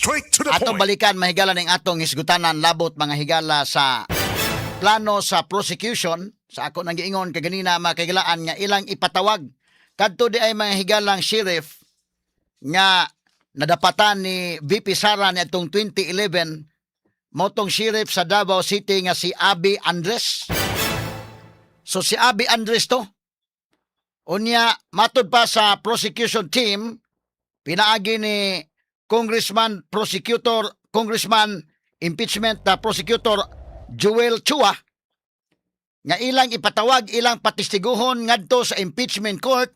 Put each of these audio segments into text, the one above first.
Straight to the Atong point. balikan, mahigala, ning atong hisgutanan labot, mga higala, sa plano sa prosecution sa ako nang giingon kaganina, mga kahigalaan, nga ilang ipatawag kadto di ay, mga higalang, sheriff nga nadapatan ni VP Sara ni atong 2011, mao tong sheriff sa Davao City nga si Abi Andres. So si Abi Andres to. Unya, matud pa sa prosecution team pinaagi ni Congressman Prosecutor Congressman Impeachment Prosecutor Joel Chua nga ilang ipatawag, ilang patestiguhon ngadto sa impeachment court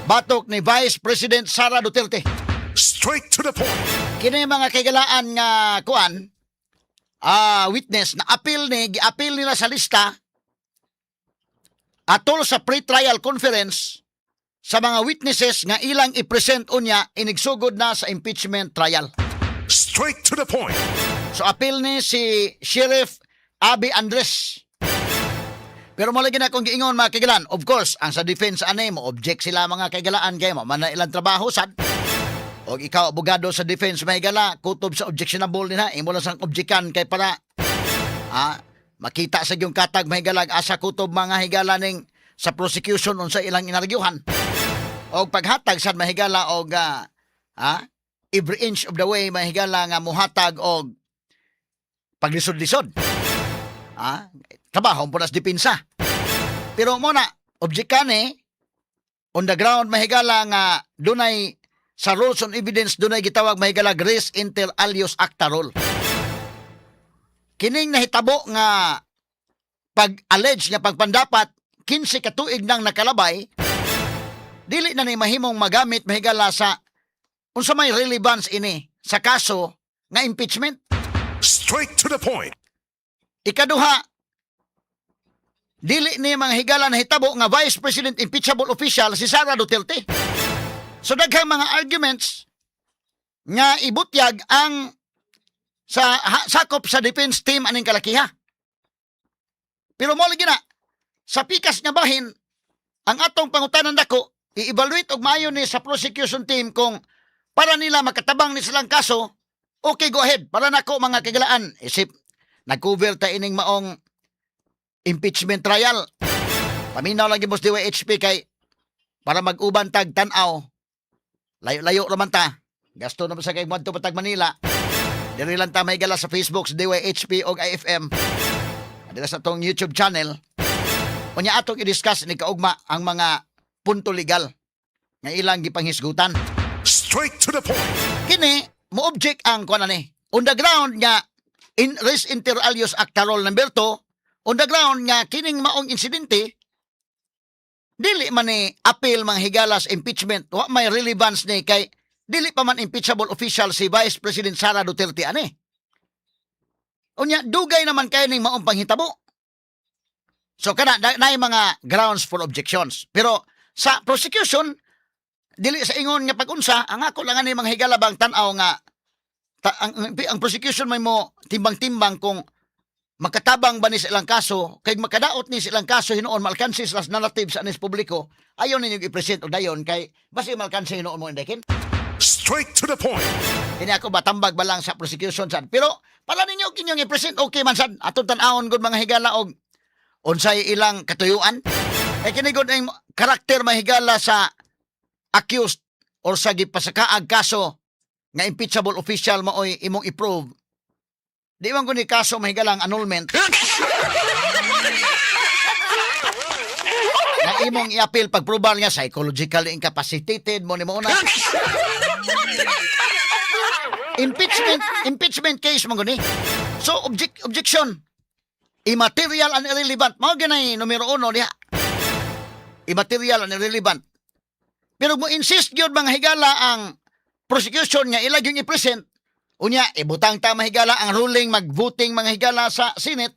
batok ni Vice President Sara Duterte. Straight to the point. Kini, mga kaigalaan, nga kuan witness na appeal ni gi-appeal nila sa lista atol sa pre-trial conference sa mga witnesses nga ilang i-present unya inigsugod na sa impeachment trial. Straight to the point. So appeal ni si Sheriff Abi Andres. Pero mo lagi na akong giingon, mga kaigalaan. Of course, ang sa defense ani mo object sila, mga kaigalaan, kay mo man na ilang trabaho sad. Og ikaw, abogado sa defense, may gala, kutob sa objectionable nila, imo lang sang objectan kay para makita sa yung katag, mahigalag, asa kutob, mga higala, ning sa prosecution, unsa ilang inargyuhan. Og paghatag sad, mahigala, og every inch of the way, mahigala, nga muhatag og paglisod-lisod. Trabaho po nas depensa. Pero mo na object ni on the ground, mahigala, nga dunay sa rules on evidence, dunay gitawag, mahigala, res inter alios acta rule. Kining nahitabo nga pag-allege nga pagpandapat, 15 ka tuig nang nakalabay, dili na ni mahimong magamit, mahigala, sa unsa may relevance ini sa kaso nga impeachment. Straight to the point. Ikaduha, dili ni mga higala nahitabo nga Vice President impeachable official si Sara Duterte. So daghang mga arguments nga ibutyag ang sa sakop sa defense team aning kalakiha. Pero mo lagi na sa pikas nga bahin, ang atong pangutanan dako, i-evaluate og maayo ni sa prosecution team kung para nila makatabang ni silang kaso, okay, go ahead. Para nako, mga kagalaan, isip nag-cover ta ining maong impeachment trial. Paminaw lang gibos DYHP kay para mag-uban tag tan-aw. Layo-layo raman ta. Gasto na ba sa kay moadto pa tag Manila. Diri lang ta may gala sa Facebook sa DYHP og IFM. Dira sa atong YouTube channel. Unya atong i-discuss ni kaugma ang mga punto legal nga ilang gipanghisgutan. Straight to the point. Kini mo-object ang kuan ani. On the ground nga in res inter alios acta rule number 2, on the ground nga kining maong insidente dili man ni appeal, mga higala, sa impeachment, wa may relevance ni kay dili pa man impeachable official si Vice President Sara Duterte ani. Unya dugay naman kay ning maong panghitabo. So kana na, naay mga grounds for objections. Pero sa prosecution, dili sa ingon nga pagunsa, ang ako lang ani, mga higala, bang tan-aw nga ang prosecution may mo timbang-timbang kung makatabang ba ni sa ilang kaso, kay makadaot ni sa ilang kaso hinuon, maalkansi sa narrative sa anis publiko, ayaw ninyo i-present og dayon kay basi maalkansi hinuon mo indekin. Straight to the point. Kini ako batambag ba lang sa prosecution sad. Pero para ninyo inyong i-present, okay man sad. Atong tan-awon gud, mga higala, og unsay ilang katuyuan. Kay kini gud ang karakter, mahigala, sa accused or sa gipasakaag kaso nga impeachable official maoy imong i-prove. Di man ko ni kaso, mahigala, ang annulment na imong i-appeal pagprobar nga psychologically incapacitated mo ni mo na. Impeachment case man guni. So objection. Immaterial and irrelevant. Mao ganay numero uno diha. Immaterial and irrelevant. Pero mo insist gyud, mga higala, ang prosecution nga ila yung i-present, unya ibutang ta, mahigala, ang ruling, mag-voting, mga higala, sa Senate.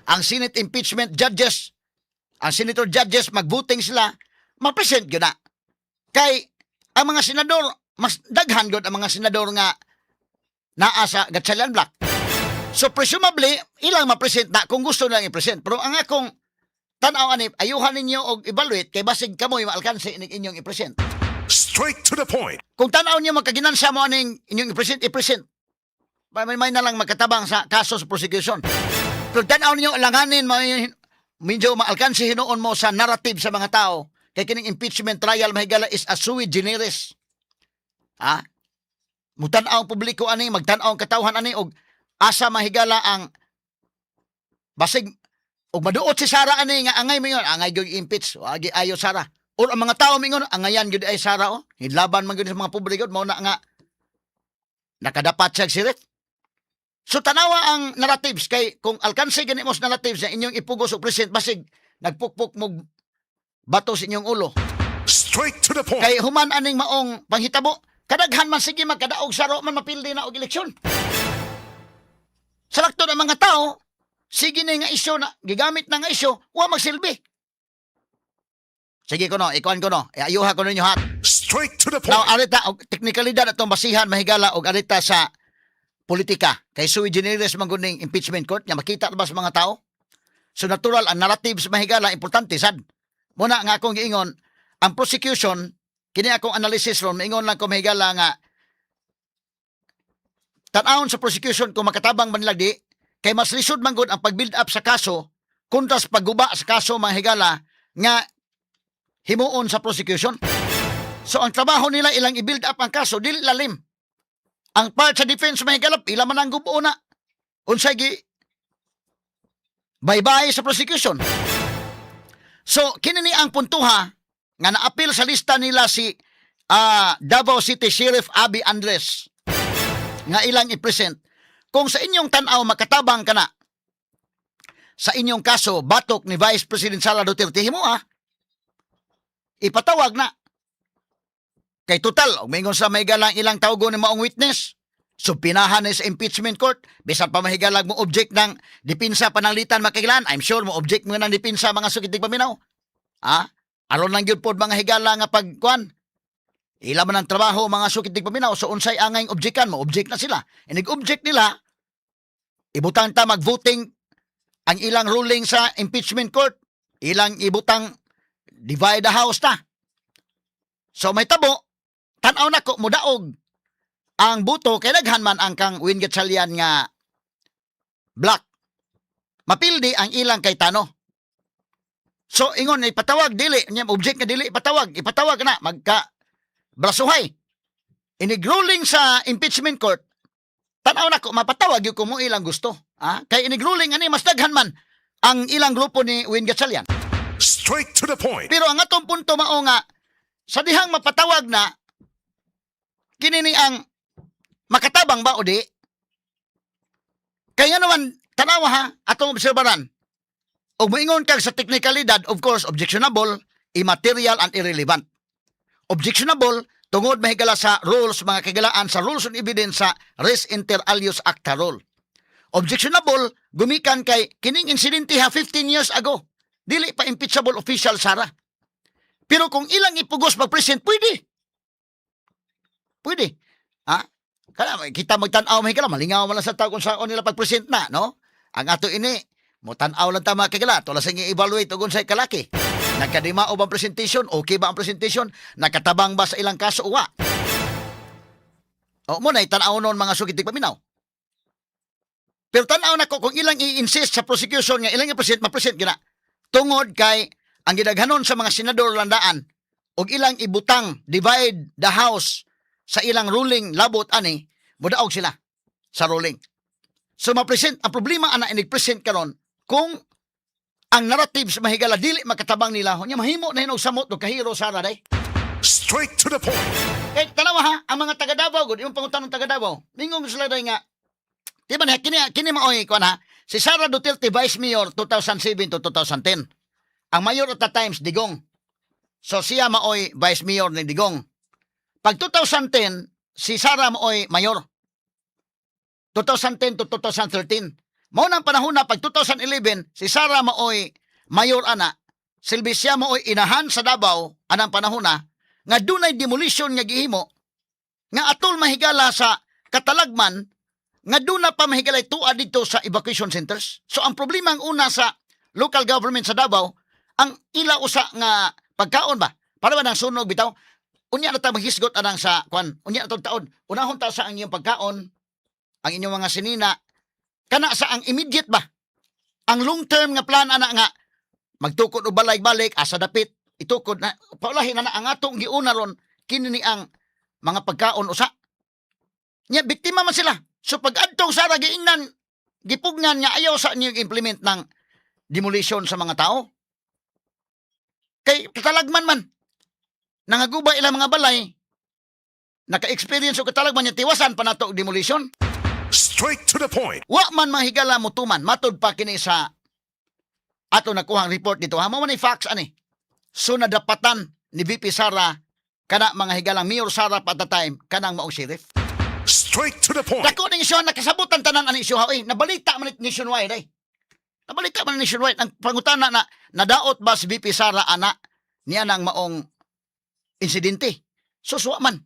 Ang Senate impeachment judges, ang senator judges, mag-voting sila, ma-present gyud na. Kay ang mga senador, mas daghan gyud ang mga senador nga naa sa Gatchalian Bloc. So presumably, ilang ma-present na kung gusto nilang i-present. Pero ang akong tan-aw ani, ayuhan ninyo og evaluate kay basig kamoy maalkanse ining inyong i-present. Straight to the point. Kung tanaw niyo magkaginansa mo aning inyong i-present, i-present. May na lang magkatabang sa kaso sa prosecution. Pero tanaw niyo langanin, may, medyo maalkansi hinuon mo sa narrative sa mga tao. Kay kining impeachment trial, mahigala, is a sui generis. Ha? Mutan-aw ang publiko ani, magtan-aw ang katawhan ani og asa mahigala ang basig og maduot si Sara ani nga angay moingon, angay gyud impeach, agi ayo Sara. Or ang mga tao mingon, angayan gyud ay Sara oh. Hinlaban man gyud sa mga publiko mao na nga nakadapat siya sirit. So tanawa ang narratives kay kung alkanse gani mo sa narratives na inyong ipugos o present, basig nagpukpok mo bato sa inyong ulo. Straight to the point. Kay human aning maong panghitabo, kadaghan man sige magkadaog saro man mapildi na og eleksyon. Sa laktod ang mga tao, sige na nga isyo na, gigamit na nga isyo, wa magsilbi. Sige ko no, ikuan ko no, e, ayuha ko ninyo hat. Straight to the Now, point. arita, og teknikalidad atong basihan mahigala og arita sa politika. Kay sui generis man gud ning impeachment court nga makita ba sa mga tao? So natural ang narratives mahigala importante sad. Muna nga akong giingon, ang prosecution kini akong analysis ron, maingon lang ko mahigala nga tan-awon sa prosecution kung makatabang man nila di kay mas lisod man gud ang pag-build up sa kaso kontra sa pagguba sa kaso mga higala nga himuon sa prosecution. So ang trabaho nila ilang i-build up ang kaso dili lalim. Ang part sa defense may galap ila man ang gubo na. Unsay gi bye-bye sa prosecution. So kini ni ang puntuha nga naapil sa lista nila si Davao City Sheriff Abi Andres nga ilang i-present. Kung sa inyong tan-aw makatabang kana sa inyong kaso batok ni Vice President Sara Duterte, himo ah. Ipatawag na. Kay total, og mingon sa mahigalang ilang tawgon ni maong witness. So pinahan ni sa impeachment court, bisan pa mahigalag mo object ng dipinsa pananglitan makigilan, I'm sure mo object mo ng dipinsa mga sukitig paminaw. Ah, aron lang gyud pod mga higala nga pagkuan. Ila man ang trabaho mga sukitig paminaw, so unsay angay objectan mo, object na sila. Inig object nila, ibutang ta mag-voting ang ilang ruling sa impeachment court, ilang ibutang divide the house ta. So may tabo, tan-aw nako mudaog ang buto kay daghan man ang kang Win Gatchalian nga black. Mapildi ang ilang kay Tano. So ingon ipatawag dili, nya object nga dili ipatawag, ipatawag na magka brasuhay. Inig ruling sa impeachment court, tan-aw nako mapatawag gyud ko mo ilang gusto. Ah, kay inig ruling ani mas daghan man ang ilang grupo ni Win Gatchalian. Straight to the point. Pero ang atong punto mao nga sa dihang mapatawag na kini ni ang makatabang ba o di? Kaya naman tanawa ha atong obserbaran. Og moingon kag sa teknikalidad, of course, objectionable, immaterial and irrelevant. Objectionable tungod mahigala sa rules mga kagalaan sa rules on evidence sa res inter alios acta rule. Objectionable gumikan kay kining insidente ha 15 years ago. Dili pa impeachable official Sara. Pero kung ilang ipugos mag-present, pwede. Pwede. Ha? Kana kita magtan-aw mahigala, malingaw man lang sa tao kung saan nila pag-present na, no? Ang ato ini, mo tan-aw lang ta mga kagala, tula sa i-evaluate og unsay kalaki. Nagkadimao ba ang presentation? Okay ba ang presentation? Nakatabang ba sa ilang kaso? Wa. O mo na tan-aw noon mga sukitig paminaw. Pero tan-aw nako kung ilang i-insist sa prosecution nga ilang i-present, ma-present gina. Tungod kay ang gidaghanon sa mga senador landaan og ilang ibutang divide the house sa ilang ruling labot ani, mudaog sila sa ruling. So ma-present ang problema ana inig-present karon kung ang narrative sa mahigala dili makatabang nila nya mahimo na hinog samot og kahiro Sara day. Straight to the point. Eh, tanawa ha, ang mga taga Davao, gud, yung pangutan ng taga Davao, mingong sila day nga, di ba na, kini maoy, kuan ha, si Sara Duterte, Vice Mayor, 2007 to 2010. Ang mayor at the times, Digong. So siya maoy Vice Mayor ni Digong. Pag 2010, si Sara maoy mayor. 2010 to 2013. Mao nang panahon na pag 2011, si Sara maoy mayor ana, silbi siya maoy inahan sa Davao anang panahon na nga dunay demolition nga gihimo nga atol mahigala sa katalagman nga duna pa mahigalay tuwa dito sa evacuation centers. So ang problema ang una sa local government sa Davao, ang ila usa nga pagkaon ba? Para ba nang sunog bitaw? Unya na ta maghisgot anang sa kwan. Unya na tong taon. Unahon ta sa ang inyong pagkaon, ang inyong mga sinina. Kana sa ang immediate ba? Ang long term nga plan ana nga magtukod og balay-balik asa dapit itukod na paulahin na na ang atong giuna ron kini ni ang mga pagkaon usa. Nya biktima man sila. So pag adtong Sara giingnan, gipugnan nga ayaw sa niyo implement ng demolition sa mga tao. Kay katalagman man. Nangaguba ilang mga balay, naka-experience og katalagman niya, tiwasan pa nato og demolition. Straight to the point. Wa man mahigala mutuman matud pa kini sa ato nakuhang report dito. Ha, mao man ni facts ani. So nadapatan ni VP Sara kana, mga higalang, Mayor Sara pa at the time, kanang maong sheriff. Straight to the point. Dako ning isyu, nakasabutan tanan ani isyu eh. Nabalita man ni nationwide eh. Nabalita man ni nationwide ang pangutana na nadaot ba si VP Sara ana niya nang maong insidente. So wa man.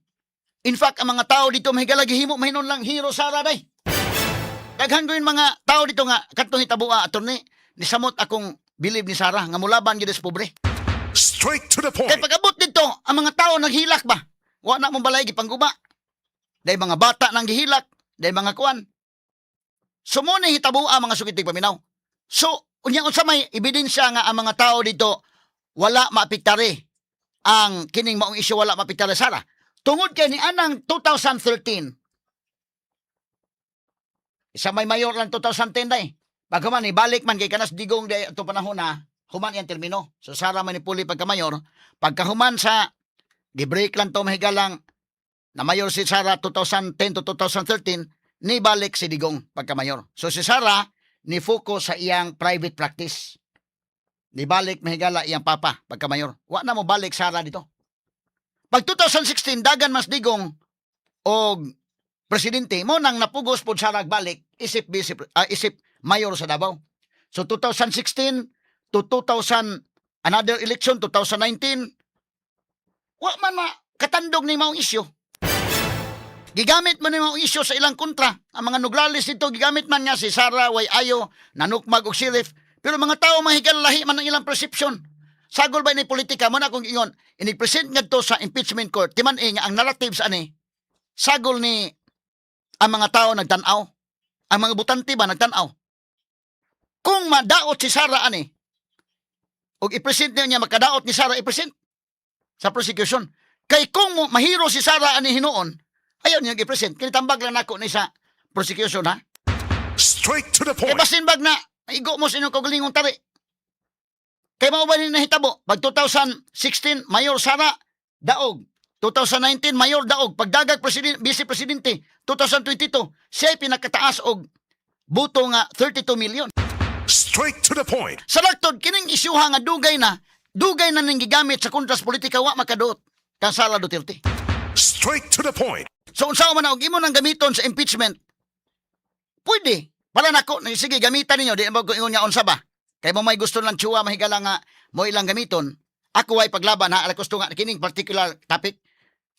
In fact, ang mga tao dito, mahigala, gihimo mahinon lang hero Sara day. Daghan ko yung mga tao dito nga kadtong hitaboa, attorney, nisamot akong bilib ni Sara nga mulaban gyud sa pobre. Straight to the Kay point. pag-abot dito, ang mga tao naghilak ba? Wa na mong balay gipangguba. Dahil mga bata nang gihilak, dahil mga kuan. So mo ni hitaboa, mga sukitig paminaw. So unya unsa may ebidensya nga ang mga tao dito wala maapektare ang kining maong isyu, wala maapektare Sara? Tungod kay ni anang 2013, isa may mayor lang 2010 day. Pagkaman ibalik man kay kanas Digong day ato panahon na human iyang termino. So Sara man ni puli pagka mayor, pagkahuman sa gi-break lang to, mahigalang, na mayor si Sara 2010 to 2013, ni balik si Digong pagka mayor. So si Sara ni focus sa iyang private practice. Ni balik, mahigala, iyang papa pagka mayor. Wa na mo balik Sara dito. Pag 2016 dagan mas Digong og presidente mo nang napugos pod Sara balik isip vice isip mayor sa Davao. So 2016 to 2000, another election 2019, wa man ma katandog ni maong isyu. Gigamit man ni maong isyu sa ilang kontra. Ang mga Nograles dito, gigamit man nga si Sara way ayo nanukmag og sheriff, pero mga tao, mahigal, lahi man ang ilang perception. Sagol ba ni politika mo na akong ingon, inig-present ngadto sa impeachment court, timan eh nga ang narratives ani sagol ni ang mga tao nagtan-aw. Ang mga butante ba nagtan-aw. Kung madaot si Sara ani, og i-present niya niya makadaot ni Sara i-present sa prosecution. Kay kung mahiro si Sara ani hinuon, ayaw niya i-present. Kini tambag lang nako ni sa prosecution ha. Straight to the Kay point. basin bag na igo mo sa inyong kaugalingong tari. Kay mao ba ni nahitabo? Pag 2016, Mayor Sara, daog. 2019, Mayor, daog. Pagdagag president, vice presidente, 2022, siya pinakataas og buto nga 32 million. Straight to the point. Sa laktod, kining isyuha nga dugay na ning gigamit sa kontras politika, wa makaduot kang Sara Duterte. Straight to the point. So unsa man og imo nang gamiton sa impeachment? Pwede. Pala nako, sige gamitan ninyo, di ba ko ingon nga unsa ba? Kay mo may gusto lang tsuwa, mahigala, nga mo ilang gamiton. Ako ay paglaban ha, ala gusto nga kining particular topic.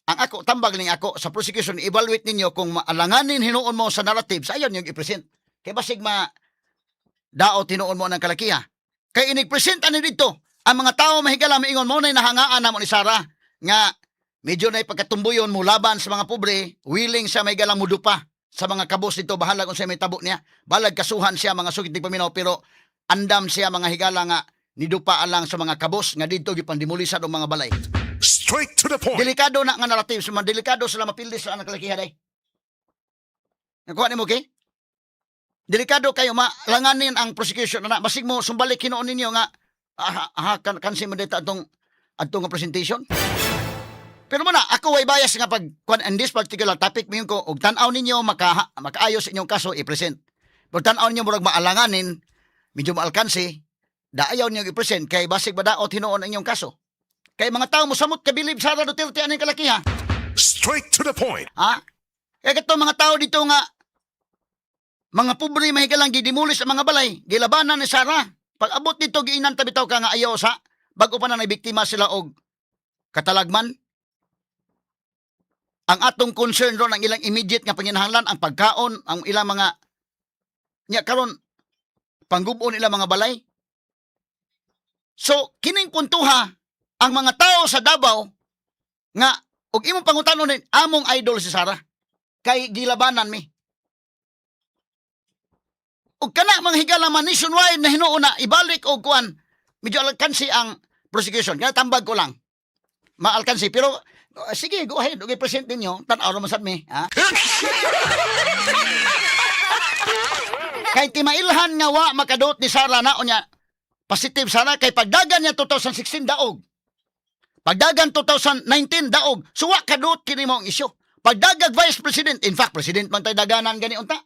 Ang ako tambag ning ako sa prosecution, evaluate ninyo kung maalanganin hinuon mo sa narratives, ayaw niyo i-present. Kay basig ma daot hinuon mo ng kalakiha. Kay inig-present ani dito, ang mga tao, mahigala, maingon mo na nahangaan namo ni Sara nga medyo na pagkatumbuyon mo laban sa mga pobre, willing siya may galang mudupa sa mga kabos dito, bahala kung siya may tabo niya. Balag kasuhan siya, mga sugit ni paminaw, pero andam siya, mga higala, nga nidupa alang sa mga kabos nga dito gipandemolishan og mga balay. Straight to the point. Delikado na nga narrative, so man delikado sila mapildi sa anak kalakiha day. Nakuha nimo okay? Delikado kayo malanganin ang prosecution na basig mo sumbalik hinuon ninyo nga aha, aha kan kansi mo dito atong atong nga presentation. Pero mo na, ako way bias nga pag kwan in this particular topic mo ko og tan-aw ninyo maka makaayos sa inyong kaso i-present. Pero tan-aw ninyo murag maalanganin, medyo maalkansi, da ayaw ninyo i-present kay basig madaot hinuon ang inyong kaso. Kay mga tao mosamot kabilib Sara Duterte aning kalakiha. Straight to the point. Ha? Kaya kato mga tao dito nga mga pobre, mahigalang, gidemolis ang mga balay, gilabanan ni Sara. Pag abot dito giinan ta bitaw ka nga ayaw sa bago pa na biktima sila og katalagman. Ang atong concern ron ang ilang immediate nga panginahanglan, ang pagkaon, ang ilang mga nya karon panggubon ilang mga balay. So kining puntuha ang mga tao sa Davao nga Ug imong pangutanon din, among idol si Sara. Kay gilabanan mi. Ug kana mga higala man nationwide na hinuon na ibalik og kuan, medyo alkansi ang prosecution. Kaya tambag ko lang. Maalkansi pero sige, go ahead. Okay, present ninyo. Tan-aw naman sad mi, ha? Kay timailhan nga wa makadot ni Sara na unya positive Sara kay pagdagan niya 2016, daog. Pagdagan 2019, daog. So wa kadot kini mo ang isyu. Pagdagag vice president, in fact president man tay daganan gani unta.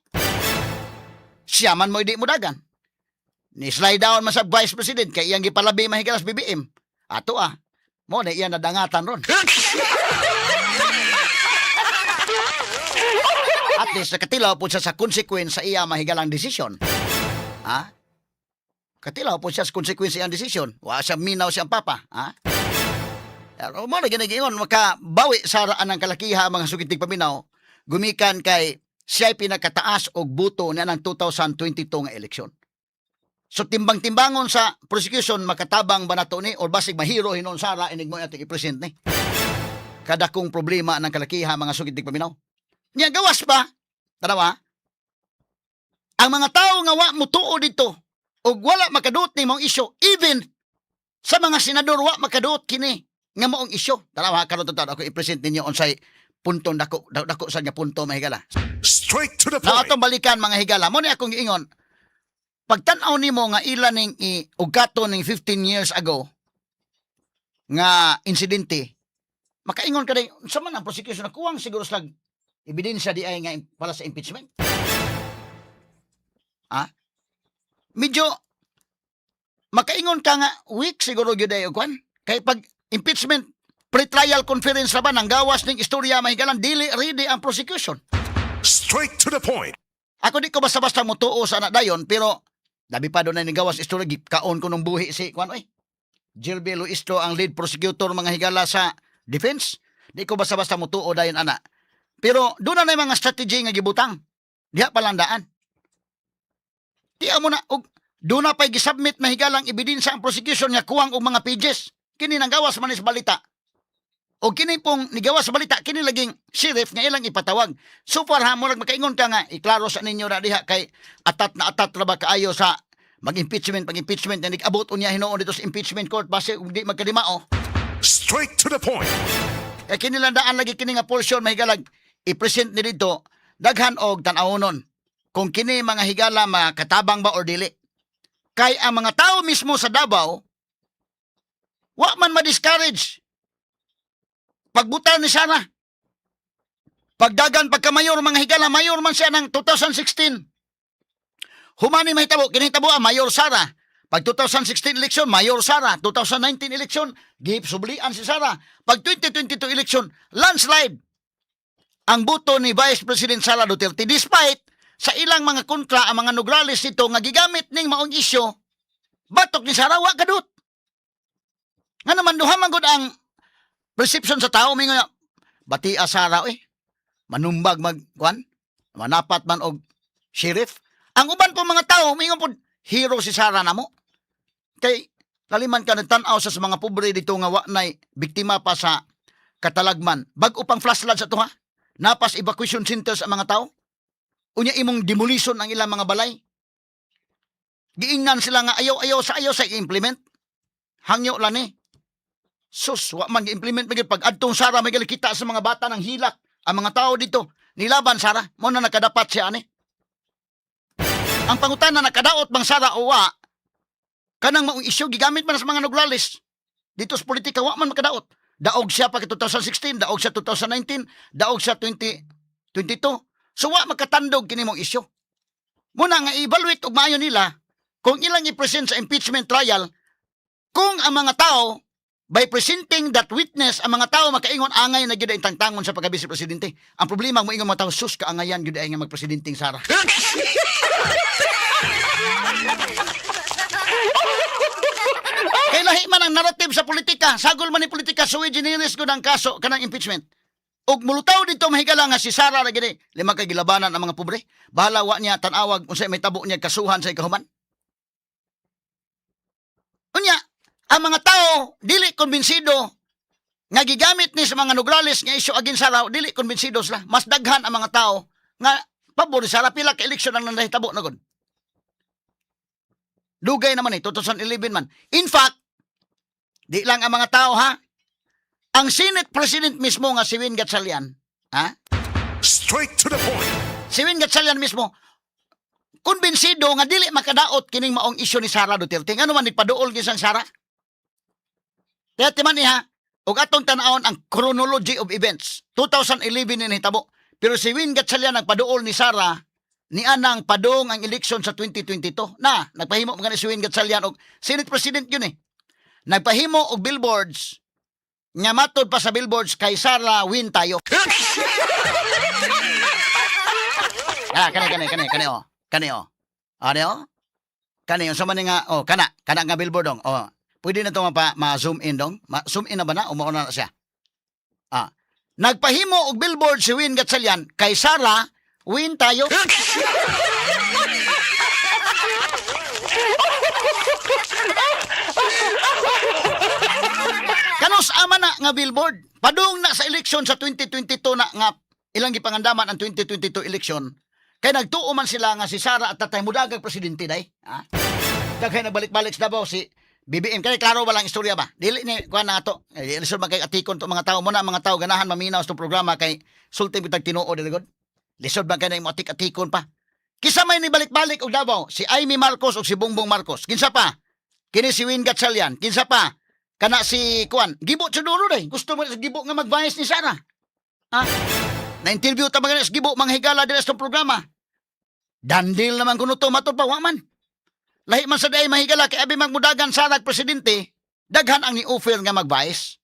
Siya man mo di mo dagan. Ni slide down man sa vice president kay iyang gipalabi mahigalas BBM. Ato ah. Mo na iyang nadangatan ron. At least nakatilaw po siya sa consequence sa iya mahigalang desisyon. Ha? Katilaw po siya sa consequence sa iyang desisyon. Wa siya minaw siyang papa. Ha? Pero mo na ginagingon, makabawi sa raan ng kalakiha mga sugitig paminaw, gumikan kay siya'y pinakataas og buto niya ng 2022 nga eleksyon. So timbang-timbangon sa prosecution, makatabang ba nato ni or basig mahiro hinon Sara inig mo ating i-present ni. Kadakong problema ng kalakiha mga sugitig paminaw. Niya gawas pa, tanawa, ang mga tao nga wa mutuo dito ug wala makaduot ni maong isyu, even sa mga senador wa makaduot kini nga maong isyu. Tanawa karon to ako i-present ninyo unsay punto dako dako sa nga punto, mahigala. Straight to the Na point. atong balikan, mga higala, mo ni akong giingon. Pagtan-aw nimo nga ila ning i ugato ning 15 years ago nga insidente, makaingon ka din, unsa man ang prosecution na kuwang siguro slag ebidensya di ay nga para sa impeachment. Ah? Medyo makaingon ka nga weak siguro gyud ay og kwan. Kay pag impeachment pre-trial conference ra ba nang gawas ning istorya, mahigalan, dili ready ang prosecution. Straight to the point. Ako di ko basta-basta mutuo sa anak dayon, pero labi pa doon na gawas istorya, kaon ko nung buhi si kuan oy. Gilby Luistro ang lead prosecutor, mga higala, sa defense. Di ko basta-basta mutuo dayon ana. Pero doon na mga strategy nga gibutang. Diha pa lang daan. Di mo na og doon na pa'y gisubmit, mahigalang, ebidensya ang prosecution nga kuwang og mga pages. Kini nang gawas man is balita. O kini pong nigawas sa balita, kini laging sheriff nga ilang ipatawag. So far ha, murag makaingon ka nga, iklaro sa ninyo na diha kay atat na atat ra ba kaayo sa mag-impeachment, pag-impeachment, na nag-abot unya hinuon dito sa impeachment court, base ug di magkadimao. Straight to the point. Kay kini lang daan lagi kini nga portion, mahigalag, i-present ni dito, daghan og tan-awonon kung kini, mga higala, makatabang ba or dili. Kay ang mga tao mismo sa Davao, wa man ma-discourage. Pagbutan ni Sara. Pagdagan pagka-mayor, mga higala, mayor man siya ng 2016. Humani mahitabo, kinahitabo ang Mayor Sara. Pag 2016 election, Mayor Sara. 2019 election, gisublian si Sara. Pag 2022 election, landslide ang boto ni Vice President Sara Duterte despite sa ilang mga kontra ang mga Nograles nito nga gigamit ning maong isyu batok ni Sara, wa kadot. Nga naman duha man gud ang perception sa tao, mingon nga bati Sara eh manumbag mag kuan manapat man og sheriff. Ang uban po mga tao mingon pod hero si Sara namo kay kaliman ka nagtan-aw sa mga pobre dito nga wa nay biktima pa sa katalagman, bag-o pang flash flood sa tuha, napas evacuation centers ang mga tao, unya imong demolition ang ilang mga balay, giingnan sila nga ayaw ayaw sa ayaw sa i-implement, hangyo lang ni sus wa man gi-implement magyud. Pag adtong Sara may kita sa mga bata ng hilak ang mga tao dito nilaban Sara mo na nakadapat siya ani. Ang pangutana, nakadaot bang Sara o wa? Kanang maong isyu gigamit man sa mga Nograles dito sa politika, wa man makadaot. Daog siya pa 2016, daog siya 2019, daog siya 2022. So wa makatandog kini mong isyu. Muna nga evaluate og maayo nila kung ilang i-present sa impeachment trial, kung ang mga tao by presenting that witness, ang mga tao makaingon angay na gyud ang tangtangon sa pagka-vice presidente. Ang problema, mo ingon mga tao, sus, kaangayan gyud ay nga magpresidenteng Sara. Kay lahi man ang narrative sa politika, sagol man ni politika, sui generis gud ang kaso kanang impeachment. Ug mulutaw dito, mahigala, nga si Sara ra gini, lima kay gilabanan ang mga pobre. Bahala wa niya tan-awag unsay may tabo niya kasuhan sa ikahuman. Unya, ang mga tao dili kumbinsido Nga gigamit ni sa mga Nograles nga issue against Sara, dili kumbinsido sila. Mas daghan ang mga tao nga pabor ni Sara. Pila ka eleksyon ang nahitabo na gud. Dugay naman eh, 2011 man. In fact, di lang ang mga tao ha. Ang Senate President mismo nga si Win Gatchalian, ha? Straight to the point. Si Win Gatchalian mismo, kumbinsido nga dili makadaot kining maong isyu ni Sara Duterte. Ngano man nagpaduol gyud sang Sara? Kaya timan niya, ug atong tan-awon ang chronology of events. 2011 ni nahitabo. Pero si Win Gatchalian nagpaduol ni Sara ni anang padung ang eleksyon sa 2022. Na, nagpahimo man gani si Win Gatchalian og Senate President yun eh. Nagpahimo og billboards nga matod pa sa billboards, "Kay Sara, win tayo." Ah, kani kani kani kani oh. Kani oh. Ano oh? Kani yung sa man nga oh, kana kana nga billboard dong. Oh. Pwede na to mapa ma-zoom in dong. Ma-zoom in na ba na o mauna na siya? Ah. Nagpahimo og billboard si Win Gatchalian, "Kay Sara, win tayo." Kanus ama na nga billboard? Padung na sa eleksyon sa 2022 na nga ilang gipangandaman ang 2022 election. Kay nagtuo man sila nga si Sara at tatay mudagag presidente day. Ha? Daghay nagbalik-balik sa Davao si BBM. Kay klaro ba lang istorya ba? Dili ni kuan na ato. Eh, lisod man kay atikon to mga tao mo na, mga tao ganahan maminaw sa programa kay sulti bitag tinuod dili gud. Lisod man kay na imo atik-atikon pa. Kisa may nibalik-balik og Davao? Si Imee Marcos o si Bongbong Marcos. Kinsa pa? Kini si Win Gatchalian. Kinsa pa? Kana si Kuan. Gibo Teodoro day. Gusto mo sa Gibo nga mag-vice ni Sara. Ha? Na-interview ta mga sa Gibo mga higala diri sa programa. Dandil naman kuno to, matod pa wa man. Lahi man sa day mahigala kay abi magmudagan sa presidente, daghan ang ni-offer nga mag-vice.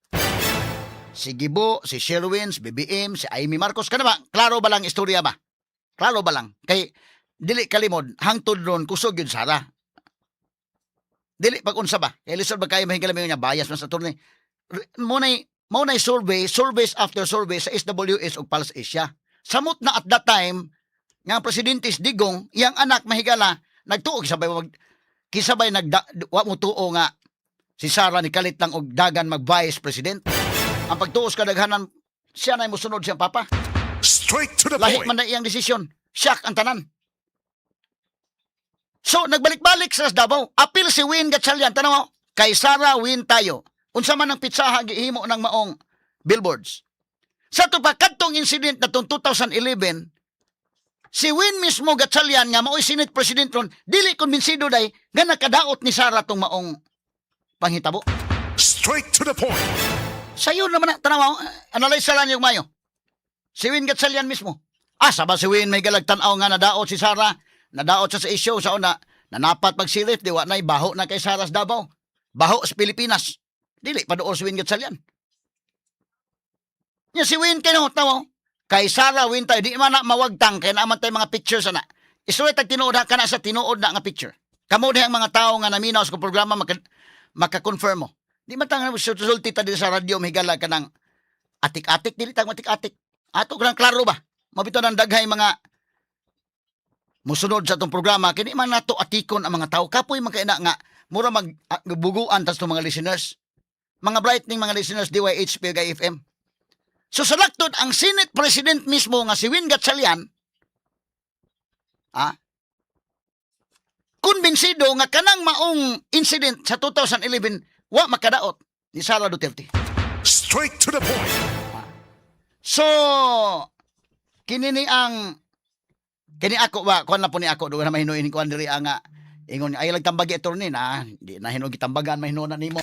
Si Gibo, si Sherwin, si BBM, si Imee Marcos, kana ba? Klaro ba lang istorya ba? Klaro ba lang? Kay dili kalimod, hangtod ron kusog yun Sara. Dili pag unsa ba? Kay lisod ba kayo mahigala niya bias man sa attorney. Mo nay survey, surveys after survey sa SWS ug Pulse Asia. Samot na at that time nga ang presidente is Digong, iyang anak mahigala nagtuo kisabay mag kisabay nagda, wa mo tuo nga si Sara ni kalit lang og dagan mag vice president. Ang pagtuos kadaghanan siya na mosunod siyang papa. Straight to the Lahi point. Man na iyang desisyon. Shock ang tanan. So, nagbalik-balik sa Davao. Apil si Win Gatchalian. Tanaw mo, "Kay Sara, win tayo." Unsa man ang pitsaha gihimo ng maong billboards. Sa to pa, kadtong incident na tong 2011, si Win mismo Gatchalian nga mao'y Senate President ron, dili kumbinsido day nga nakadaot ni Sara tong maong panghitabo. Straight to the point. Sayo naman na, tanaw, analyze sa lang yung mayo. Si Win Gatchalian mismo. Asa ba si Win may galag tanaw nga nadaot si Sara? Nadaot siya sa issue sa una, nanapat pagsilip, di wa na baho na kay Sara sa Davao. Baho sa Pilipinas. Dili pa doon si Win Gatchalian. Nya si Win kino, tawo. "Kay Sara, win tayo." Di man na mawagtang kay naaman tayo mga pictures ana. Isulit tag tinuod ha, kana sa tinuod na nga picture. Kamo diha ang mga tao nga naminaw sa programa maka, maka-confirm mo. Di man tang sulti ta diri sa radyo mahigala ka ng atik-atik, dili tang atik-atik. Ato lang klaro ba? Mabito ng daghay mga musunod sa atong programa kini man nato atikon ang mga tao. Kapoy man kay na nga mura mag buguan tas mga listeners. Mga brightening mga listeners DYHP ug IFM. So sa laktod ang Senate President mismo nga si Win Gatchalian kumbinsido nga kanang maong incident sa 2011 wa makadaot ni Sara Duterte. Straight to the point. So kini ni ang kini ako ba kuan na po ni ako doon na mahinuin kuan diri ang nga ingon ay lang tambagi attorney na di na hinuon gitambagan mahinuon na nimo.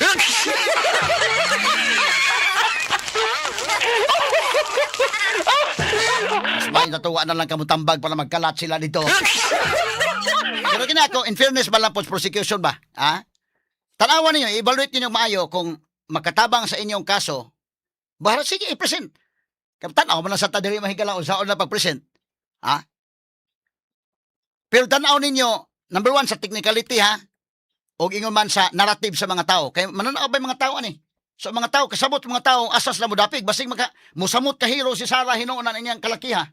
Mas may natuwa na lang kamo tambag para magkalat sila dito. Pero kini ako, in fairness ba lang po sa prosecution ba? Ha? Tanawan ninyo, evaluate ninyo maayo kung makatabang sa inyong kaso. Bahala, sige, i-present. Kaya tanaw mo lang sa tadiri mahigala unsaon na pag-present. Ha? Pero tanaw ninyo, number one, sa technicality ha, o ingon man sa narrative sa mga tao. Kaya mananaw ba yung mga tao ani? So mga tao, kasabot mga tao, asas na mo dapig, basig maka, musamot ka hero si Sara hinuon na inyang kalakiha.